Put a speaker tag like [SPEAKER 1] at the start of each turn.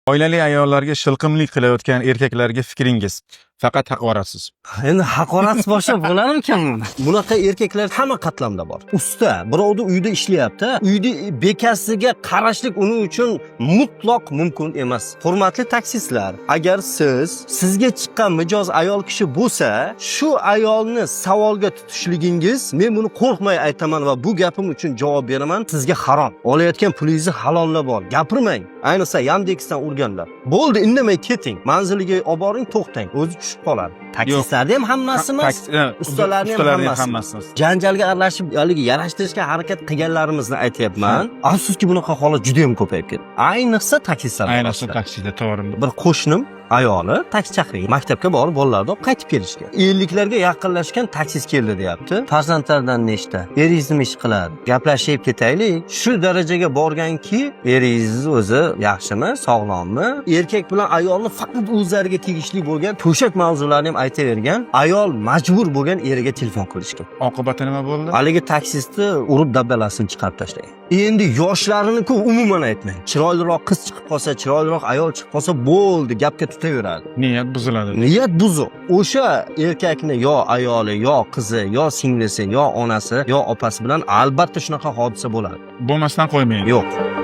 [SPEAKER 1] Oilali ayollarga shilqimlik qilayotgan erkaklarga fikringiz? Faqat haqoratsiz.
[SPEAKER 2] Endi haqoratsiz boshlab bo'larmikan buni? Bunaqa erkaklar hamma qatlamda bor. Usta birovni uyida ishlayapti, uyda bekasiga qarashlik uning uchun mutlaq mumkin emas. Hurmatli taksistlar, agar siz sizga chiqqan mijoz ayol kishi bo'lsa, shu ayolni savolga tutishligingiz, men buni qo'rqmay aytaman va bu gapim uchun javob beraman, sizga harom. Olayotgan pulingizni halollab ol. Gapirmang. Ayniqsa Yandexdan urganlar. Bo'ldi, indamay keting. Manziliga olib boring, to'xtang. O'zi tushib qoladi. Taksistlarni ham hammasi emas. Ustalarni ham
[SPEAKER 1] Ustalarni
[SPEAKER 2] hammasi.
[SPEAKER 1] hammasi emas.
[SPEAKER 2] Janjalga aralashib, haligi yarashtirishga harakat qilganlarimizni aytyapman. Afsuski, bunaqa holat juda ham ko'payib ketdi. Ayniqsa taksistlar
[SPEAKER 1] Ayniqsa
[SPEAKER 2] orasida.
[SPEAKER 1] Taksida, to'g'ri.
[SPEAKER 2] Bir qo'shnim ayoli taksi chaqirgan. Maktabga borib bolalarni olib qaytib kelishga. 50 larga yaqinlashgan taksist keldi deyapti. Farzandlardan nechta? Eringiz nima ish qiladi? Gaplashib ketaylik. Shu darajaga borganki, eringiz o'zi yaxshimi, sog'lommi? Erkak bilan ayolni faqat o'zlariga tegishli bo'lgan to'shak mavzularini ham aytavergan. Ayol majbur bo'lgan eriga telefon qilishga.
[SPEAKER 1] Oqibati nima bo'ldi?
[SPEAKER 2] Haligi taksistni urib dabdalasini chiqarib tashlagan. Endi yoshlarini-ku umuman aytmang. Chiroyliroq qiz chiqib qolsa, chiroyliroq ayol chiqib qolsa bo'ldi, gapga tutaveradi.
[SPEAKER 1] Niyat buziladi.
[SPEAKER 2] Niyat buzuq. O'sha erkakni yo ayoli, yo qizi, yo singlisi, yo onasi, yo opasi bilan albatta shunaqa hodisa bo'ladi.
[SPEAKER 1] Bo'lmasdan qo'ymaydi.
[SPEAKER 2] Yo'q.